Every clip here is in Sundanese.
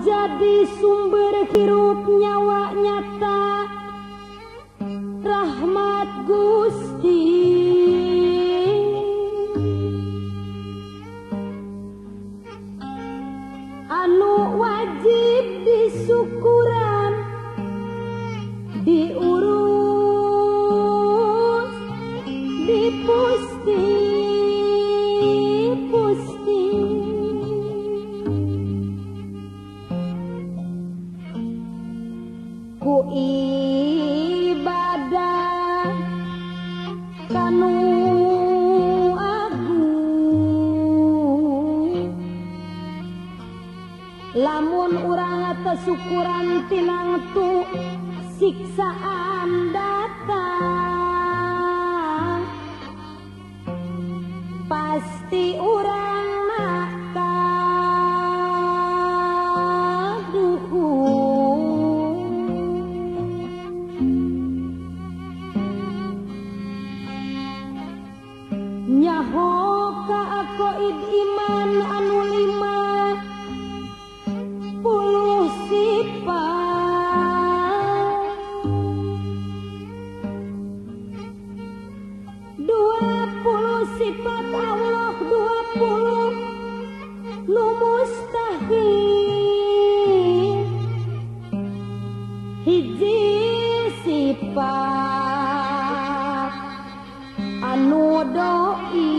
jadi sumber hirup nyawa nyata rahmat Gusti. Anu wajib disyukuran, diurus, dipusti pusti. Ku ibadah kanu agung, lamun urang teu syukuran tinangtu siksaan datang, pasti urang nak kaduhung. Nyaho ka aqoid iman anu 50 sifat, 20 sifat Allah, 20 nu mustahil, hiji sifat anu doi.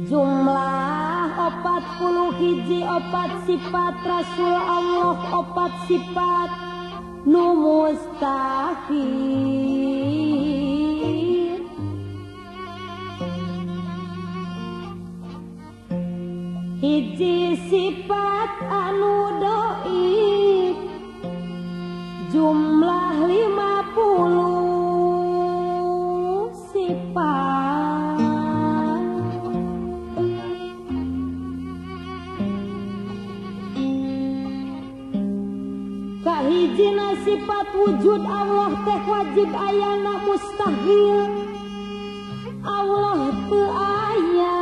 Jumlah 41 opat sifat Rasul Allah, 4 sifat nu mustahil. Hiji sifat anu doi jumlah 50 sifat. Kahijina sifat wujud Allah teh wajib ayana mustahil Allah teu aya.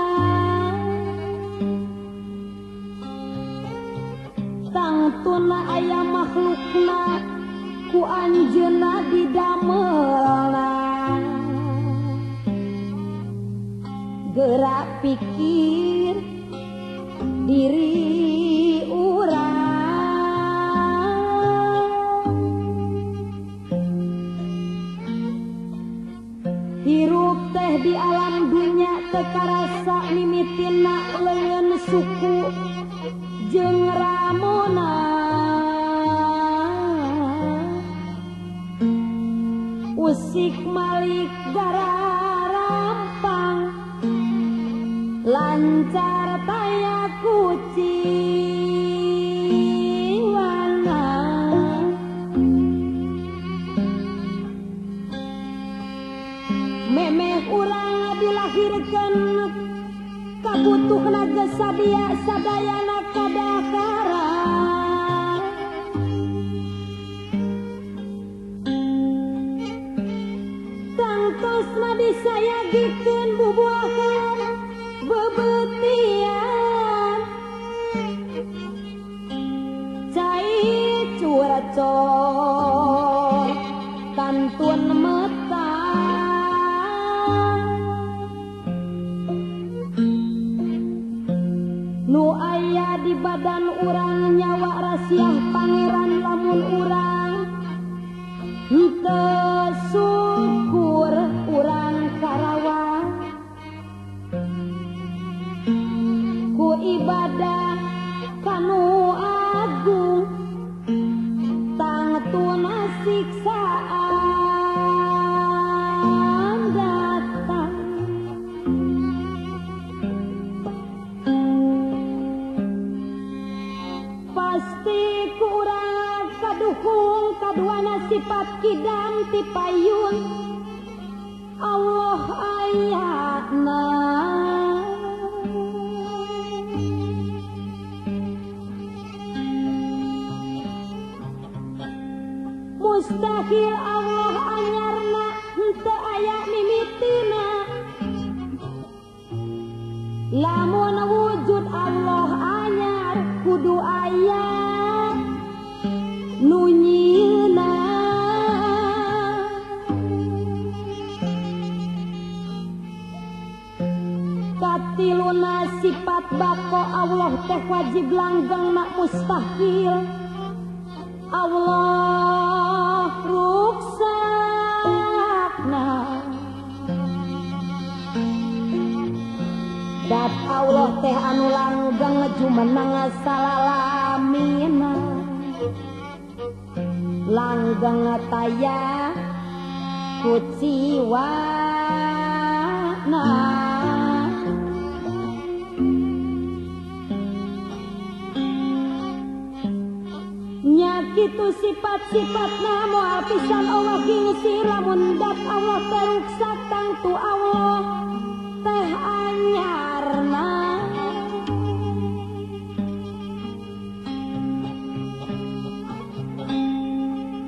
Tangtuna aya makhlukna ku anjeunna didamelna, gerak pikir diri urang. Hirup teh di alam dunya teu karasa mimitina leungeun suku jeung ramona. Usik malik gararampang lancar taya kuciwana. Memeh urang dilahirkeun kabutuhna geus sadia sadayana kadakaran. Tangtosna disayagikeun bubuahan bebetian, cai curacor kantun metang. Nu aya di badan urang nyawa rasiah pangeran, lamun urang henteu syukur urang karawa ku ibadah kanu agung, tangtuna siksaan datang. Pasti kurang kaduhung kaduana sifat kidam ti payun Allah ayatna. Mustahil Allah anyarna henteu aya mimitina. Lamun wujud Allah anyar kudu aya nu nyieunna. Katiluna sifat bako Allah teh wajib langgeng nak mustahil. Allah ruksakna dat Allah teh anu langgeng jumeneng salalamina. Langgeng taya kuciwana. Nya kitu sifat-sifatna moal pisan Allah gingsi lamun dat Allah teh ruksak tangtu Allah teh anyarna.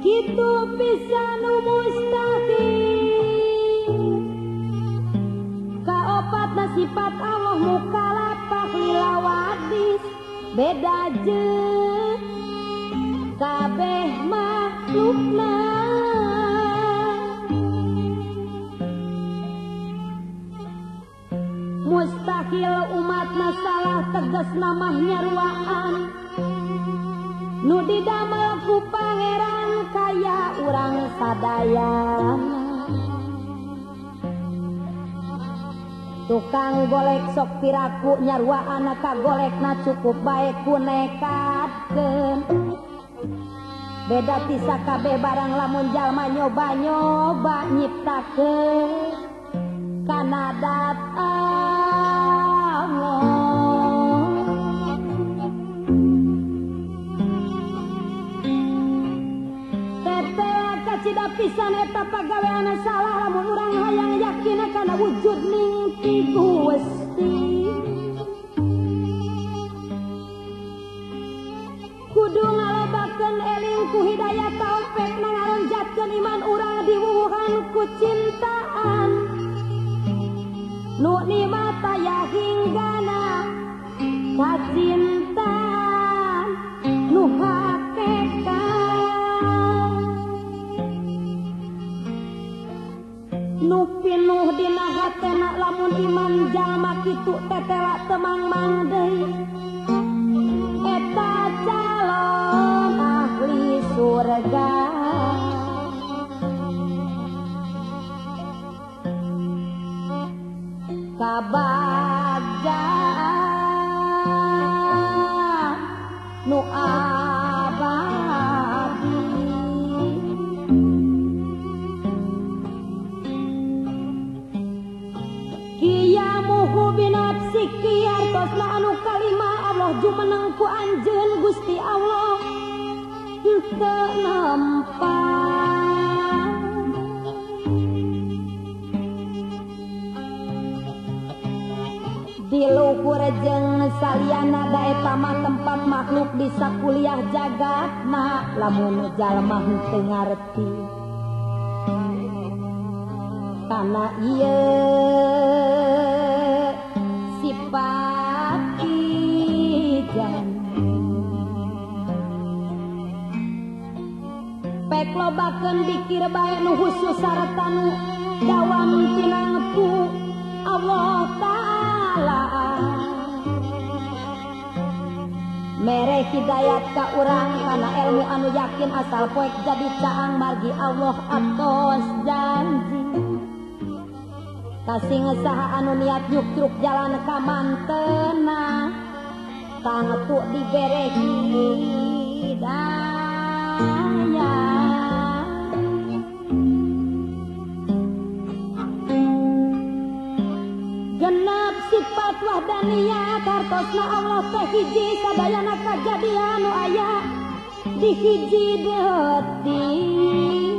Kitu pisan nu mustahil. Kaopatna sifat Allah mukalapak lilawadis beda jeung kabeh makhlukna. Mustahil umatna salah tegas namah nyaruaan nu didamel ku pangeran kaya urang sadayana. Tukang golek sok piraku nyaruaan ka golekna cukup bae ku nekatkeun. Beda ti sakabeh barang lamun jalma nyoba-nyoba nyiptakeun kana dat Allah. Tetela kacida pisan eta pagaweana salah lamun urang hayang yakin kana wujud ning ti Gusti. Kudu ngalobakeun eling ku hidayah taufik ngaronjatkeun iman urang diwuwuhan ku cintaan nu nikmat aya hinggana kacintaan nu hakikat nu pinuh dina hatena lamun iman jalma kitu tetela teu mangmang deui eta calon ahli surga. Kabagjaan nu abadi kiamuhu binafsiki artosna anu kalima Allah jumeneng ku anjeun Gusti Allah teu nempa. Di luhur jeung saliana da eta mah tempat makhluk di sakuliah jagatna lamun jalma henteu ngarti kana ieu sifat ijan. Pek lobakeun dikir bae nu khusus sarta nu dawam tinangtu Allah Ta'ala. Mere hidayat ka urang kana ilmu anu yakin asal poek jadi caang margi Allah atos janji. Kasing saha anu niat nyuktruk jalan ka mantena tangtu dibere hidayah. Genep sifat wahdaniyah kartosna Allah teh hiji sadayana kajadian nu aya di hiji detik.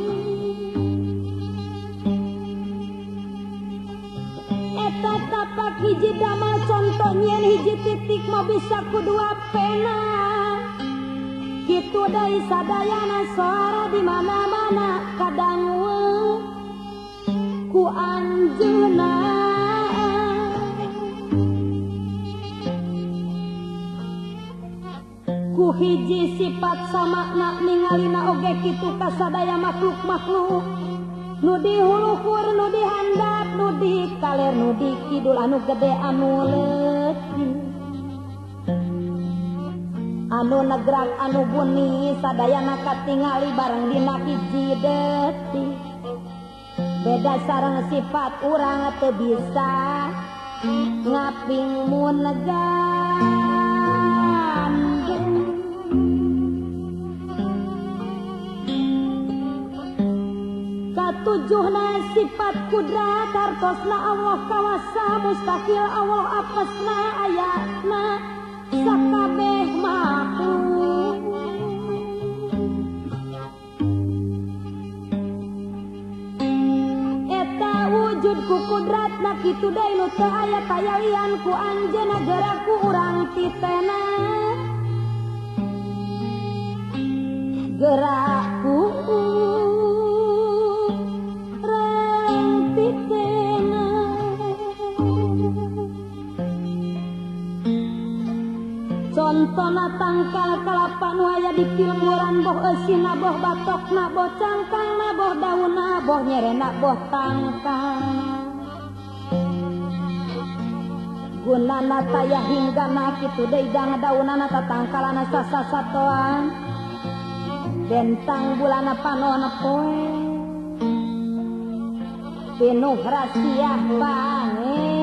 Eta tapak hiji damal contoh nyieun hiji titik mah bisa ku dua pena. Kitu deui sadayana suara di mana-mana kadangu ku anjeunna. Ku hiji sifat samakna ningalina oge kitu kasadaya makhluk-makhluk nu di huluhur, nu di handap, nu di kaler, nu di kidul, anu gede anu leutik, anu negrak anu buni, sadayana katingali bareng dina hiji detik. Beda sareng sifat urang teu bisa ngaping mun gandeng. Katujuhna sifat kudrat hartosna Allah kawasa mustahil Allah apesna ayatna sakabeh makhluk. Eta wujud ku kudratna kitu deui nu teu aya tayalian ku anjeunna gerak ku urang titena gerak ku urang titena. Contona tangkal kalapa nu aya di pilmuran boh eusina boh batokna boh cangkangna boh daunna boh nyerena boh tangkal. Gunana taya hinggana kitu deui dang daunana tatangkalana sasasatoan bentang bulana panon poe pinuh rasiah pangeran.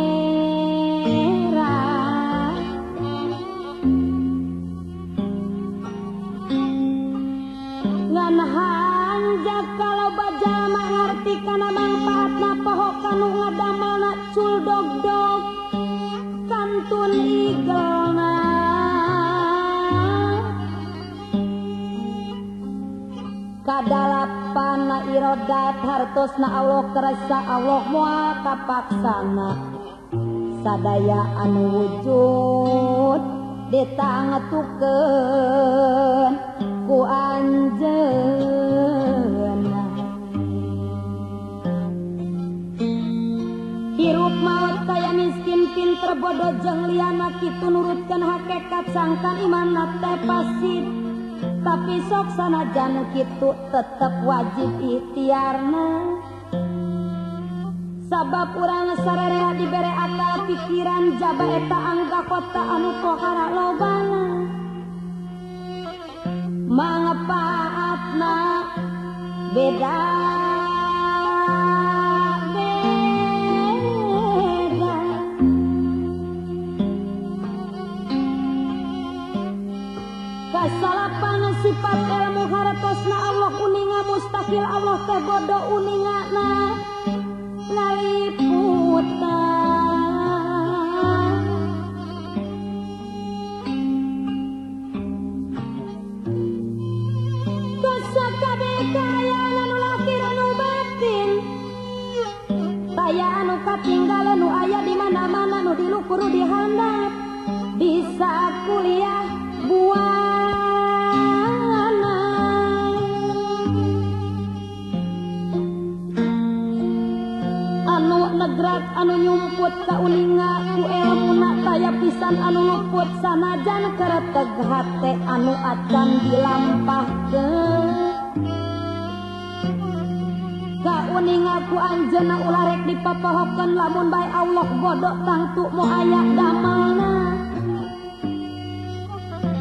Ngan hanjak kalau bajalma ngarti kana mangpaatna poho kanu ngadamelna cul dog-dog kantun igelna. Kadalapana irodat hartosna Allah kerasa Allah moal kapaksana sadaya anu wujud ditangtukeun ku anjeunna. Hirup maot kaya miskin pinter bodoh jeung liana kitu nurutkeun hakekat sangkan imanna teh pasif. Tapi sok sanajan kitu tetep wajib ikhtiarna. Sabab urang sarerea dibere akal pikiran jaba eta angga kota anu pohara lobana. Manfaatna beda beda. Kasalapan sifat ilmu hartosna Allah uninga mustahil Allah teh bodoh uningana ngaliputan. Sakabeh kaayaan anu lahir anu batin taya anu katinggalan nu aya di mana-mana nu di luhur di handap bisa kuliah buana anu negrak anu nyumput kauninga ku elmuna taya pisan anu luput sanajan kereteg hate anu acan dilampahkeun. Kauninga ku anjeunna ulah rek dipapohokeun lamun bae Allah godok tangtu mo aya damelna.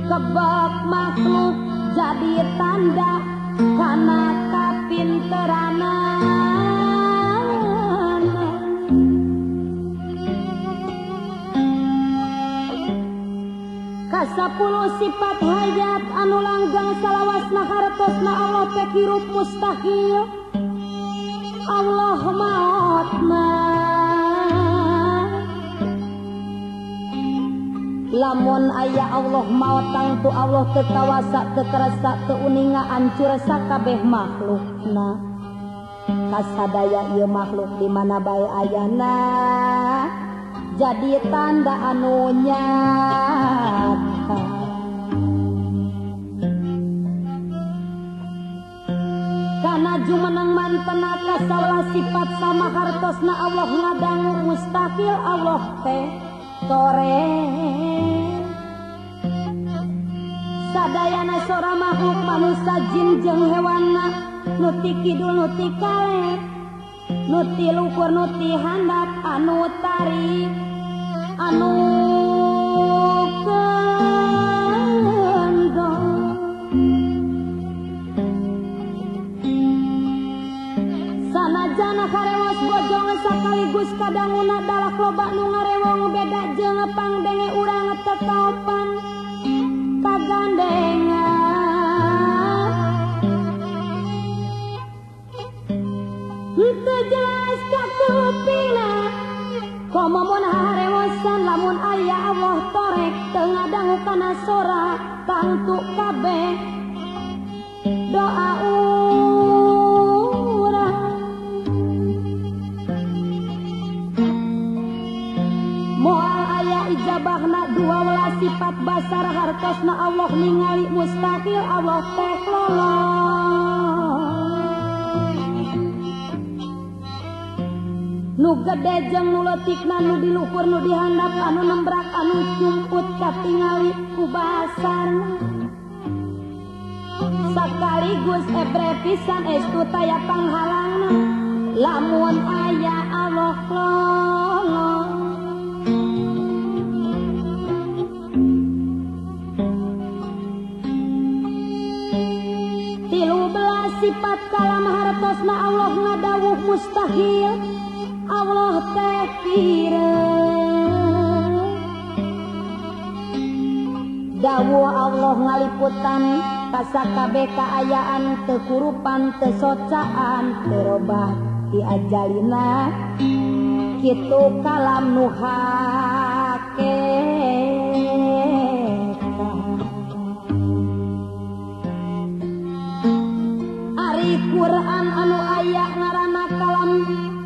Kebak makhluk jadi tanda kana kapinteranana. Kasapuluh sifat hayat anu langgeng salawasna hartosna Allah teh hirup mustahil Allah maotna. Lamun aya Allah maot tangtu Allah teu kawasa teu kerasa teu uninga ancur sakabeh makhlukna. Kasadaya ieu makhluk di mana bae ayana jadi tanda anu nyata. Kana jumeneng mantena kasalah sifat sama hartosna Allah ngadangu mustahil Allah teh tore. Sadayana sora makhluk manusia jin jeung hewanna nu ti kidul nu ti kaler nu ti luhur nu ti handap anu tarik anu kendor. Sanajana karewos bojong sakaligus kadanguna dalah loba nu ngarewong beda jeung pangdenge urang teu kaopan kagandengan. Henteu jelas ka kupingna komo mun harewosan lamun aya Allah torek teu ngadangu kana sora tangtu kabeh doa urang. Moal aya ijabahna 12 sifat basar hartosna Allah ningali mustahil Allah teh lolong. Nu gede jeung nu leutikna nu di luhur nu dihandap anu nembrak anu nyumput katingali ku basarna. Sakaligus ebre pisan estu taya panghalangna lamun aya Allah lolong. Sifat kalam hartosna Allah ngadawuh mustahil Allah teh pireng. Dawuh Allah ngaliputan kasakabeh kaayaan teu kurupan teu socaan teu robah ti ajalina kitu kalam nu hakikat. Quran anu aya ngaranna kalam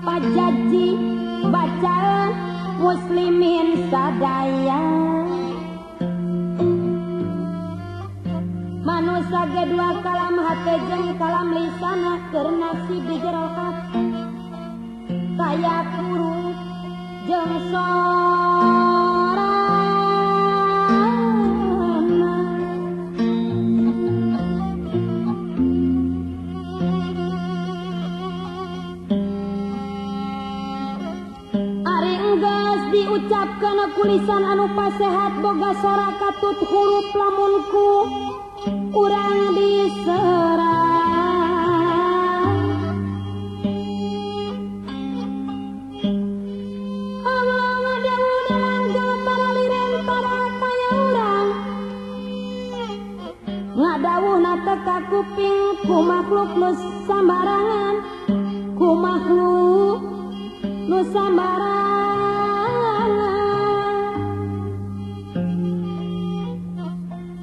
pajaji bacaan muslimin sadaya. Manusa ge dua kalam hate jeung kalam lisana keur nasib di jero hati kaya huruf jeung sorana. Diucapkeun kulisan anu pasehat boga sora katut huruf lamun ku urang diserang. Allah ngadawuh dalang para liren para kaya urang ngadawuhna teu ka kuping ku makhluk nu sambarangan ku makhluk nu sambarangan.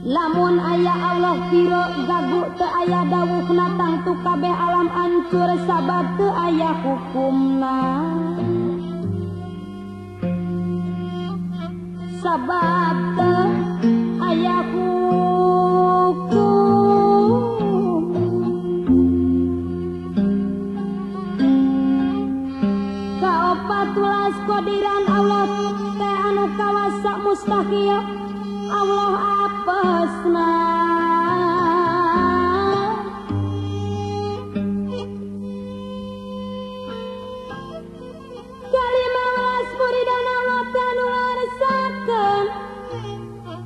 Lamun aya Allah piro gagu teu aya dawuhna tangtu kabeh alam ancur sabab teu aya hukumna. Sabab teu aya hukum. Kaopatulas kodiran Allah teh anu kawasa mustahil Allah apesna. Kalima welas muridan Allah teh anu ngarisakeun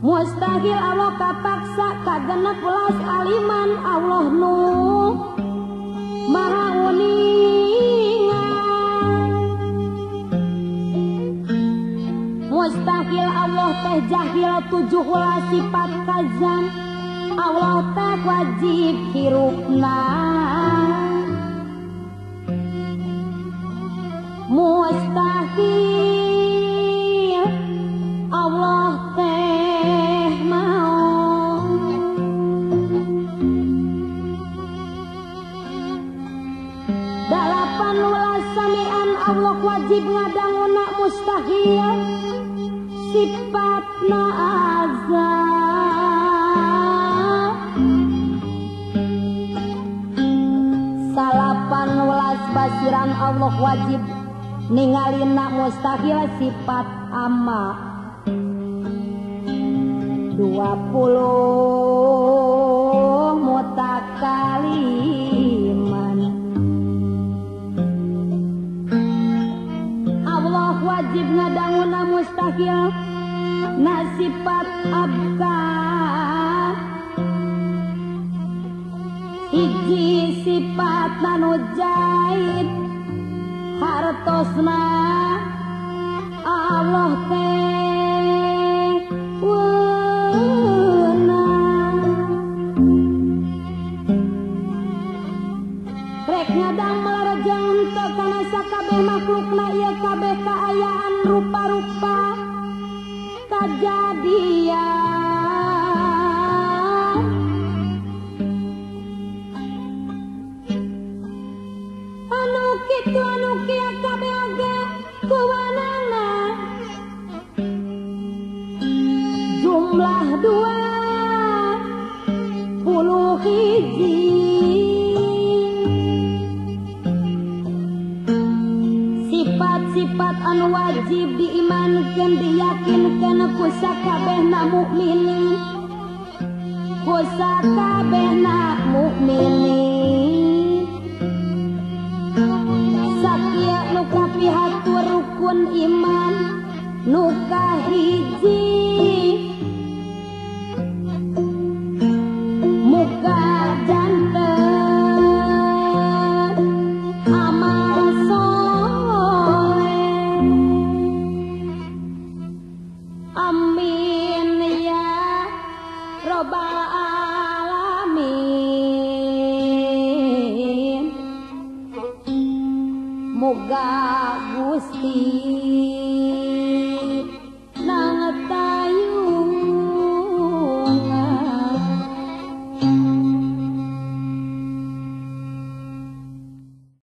mustahil Allah kapaksa kagenep welas aliman Allah nu maha uninga. Mustahil Allah teh jahil 17 sifat kazan Allah teh wajib hirupna. Mustahil Allah teh mau 18 samian Allah wajib ngadanguna mustahil sifatna azab. 18 basiran Allah wajib ningalina mustahil sifat ama. 24 Hiji sifat nu jahit hartosna Allah teh weunang. Rek ngadamel rejeng teu kana sakabeh makhlukna ieu kabeh kaayaan rupa-rupa kajadian. Anu kitu anu kieu kabeh oge kuwanana jumlah 21. Sifat-sifat anu wajib diimankeun diyakinkeun ku sakabehna mukminin, ku sakabehna mukminin. Sakieu nu kapihatur rukun iman nu kahiji muka janten amal soleh. Amin ya robbal alamin. Muga Gusti.